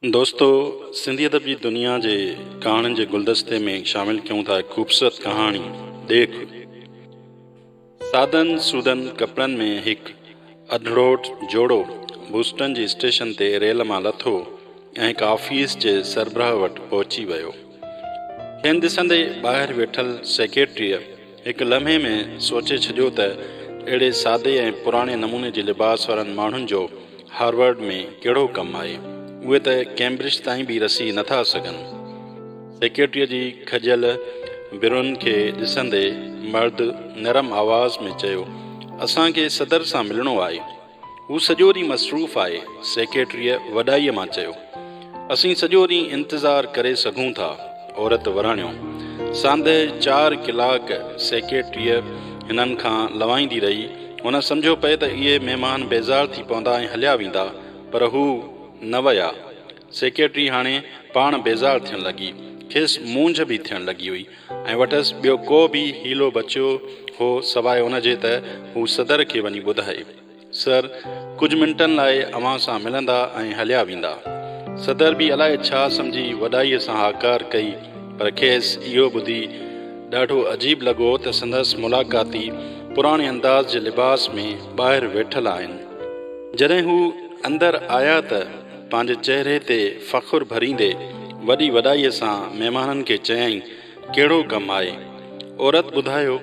دوستو سنڌي ادب جي دنيا جي ڪهاڻين جي گلدستي ۾ شامل ڪيون ٿا هڪ خوبصورت ڪهاڻي ڏيک. سادن سودن ڪپڙن ۾ هڪ اڌڙوٽ جوڙو بوسٽن جي اسٽيشن تي ريل مان لٿو ۽ هڪ آفيس جي سربراهه وٽ پهچي ويو. کين ڏسندي ٻاهر ويٺل سيڪريٽريء هڪ لمحي ۾ سوچي ڇڏيو ته اهڙي سادي ۽ پراڻي نموني جي لباس وارن ماڻهن جو هارورڊ ۾ ڪهڙو ڪم آهي؟ اهي ته ڪئمبرج تائين به رسي نٿا سگهن. سيڪريٽريء جي کڄيل برهن کي ڏسندي مرد نرم آواز ۾ چيو، اسان کي صدر سان ملڻو آهي. هو سڄو ڏينهن مصروف آهي. سيڪريٽريء وڏائيء مان چيو. اسين سڄو ڏينهن انتظار ڪري سگهون ٿا. عورت وراڻيو. ساندهه چار ڪلاڪ سيڪريٽريء هنن کان لوائيندي رهي. هن سمجهيو پئي ته اهي مهمان بيزار ٿي پوندا ۽ هليا ويندا، پر هو نه ويا. سيڪريٽري هاڻي پاڻ بيزار ٿيڻ لڳي. کيس مونجهه به ٿيڻ لڳي هئي ۽ وٽس ٻيو ڪو به حيلو بچيو هو سواء ان جي ته هو صدر کي وڃي ٻڌائي. سر، ڪجهه منٽن لاء اوهان سان ملندا ۽ هليا ويندا. صدر به الائي ڇا سمجهي وڏائيء سان هاڪار ڪئي، پر کيس اهو ٻڌي ڏاڍو عجيب لڳو ته سندس ملاقاتي پراڻي انداز جي لباس ۾ ٻاهر ويٺل آهن. جڏهن هو اندر آيا ته پنهنجي چهري تي فخر ڀريندي وڏي وڏائيء سان مهمانن کي چيائين، ڪهڙو ڪم آهي؟ عورت ٻڌايو،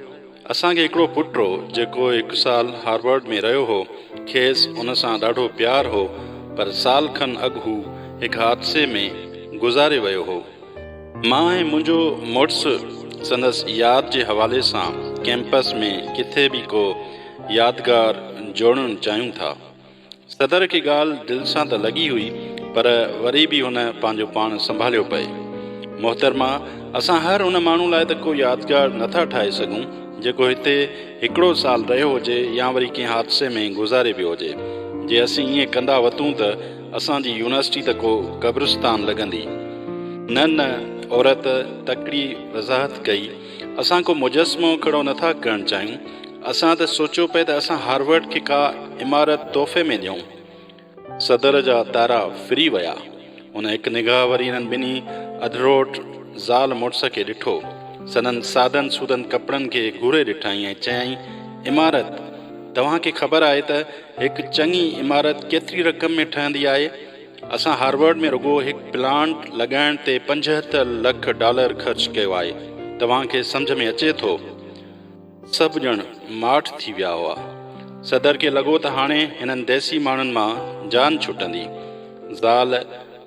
اسان کي هڪڙو پٽ هو، جيڪو هڪ سال هارورڊ ۾ رهيو هو. کيس ان سان ڏاڍو پيار هو، پر سال کن اڳ هو هڪ حادثي ۾ گذاري ويو هو. مان ۽ منهنجو مڙس سندس ياد جي حوالي سان ڪئمپس ۾ ڪٿي به ڪو يادگار جوڙڻ چاهيون ٿا. صدر کي ڳالهه دل سان ته لڳي هئي پر وري به هن پنهنجو پاڻ سنڀاليو پئي. محترمه، اسان هر ان ماڻهو لاء ته ڪو يادگار نه ٿا ٺاهي سگهون جيڪو هتي هڪڙو سال رهيو هجي يا وري ڪنهن حادثي ۾ گذاري ويو هجي. جي اسين ائين ڪندا وتون ته اسان جي يونيورسٽي ته ڪو قبرستان لڳندي. نه نه، عورت تڪڙي وضاحت ڪئي، اسان ڪو مجسمو کڙو نه ٿا ڪرڻ چاهيون. اسان ته سوچيو پئي ته اسان هارورڊ کي ڪا عمارت تحفي ۾ ڏيون. صدر جا تارا ڦري ويا. هن هڪ نگاهه وري انهن ٻنهي اڌڙوٽ زال مڙس کي ڏٺو. سندن سادن سودن ڪپڙن کي گهوري ڏٺائين ۽ چيائين، عمارت! توهان کي خبر آهي ته هڪ چڱي عمارت ڪيتري رقم ۾ ٺهندي آهي؟ اسان هارورڊ ۾ رڳو هڪ پلانٽ لڳائڻ تي 75 لک ڊالر خرچ ڪيو آهي. توهان کي سمجهه ۾ اچي ٿو؟ سڀ ڄڻ ماٺ ٿي ويا هئا. صدر کي لڳو ته هاڻي هنن ديسي ماڻهن مان جان ڇٽندي. زال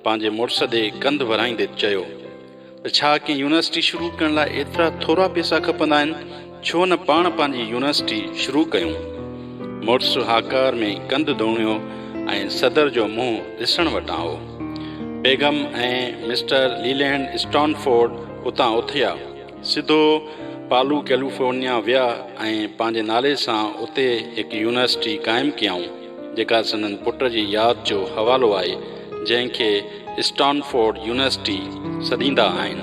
پنهنجي مڙس ڏي ڪنڌ ورائيندي چيو ته ڇا ڪنهن يونيورسٽي شروع ڪرڻ لاء ايترا ٿورا پيسا کپندا آهن؟ ڇو نه پاڻ پنهنجي يونيورسٽي شروع ڪيون؟ مڙس هاڪار ۾ ڪنڌ ڌوڻيو ۽ صدر جو منهن ڏسڻ وٽان هو. بيگم ۽ مسٽر ليلينڊ اسٽانفورڊ اتان اٿيا. سڌو پالو ڪيليفورنيا ويا ۽ پنهنجي نالي سان اتي هڪ يونيورسٽي قائم ڪيائون، جيڪا سندن پٽ جي ياد جو حوالو آهي، جنهن کي اسٽانفورڊ يونيورسٽي سڏيندا آهن.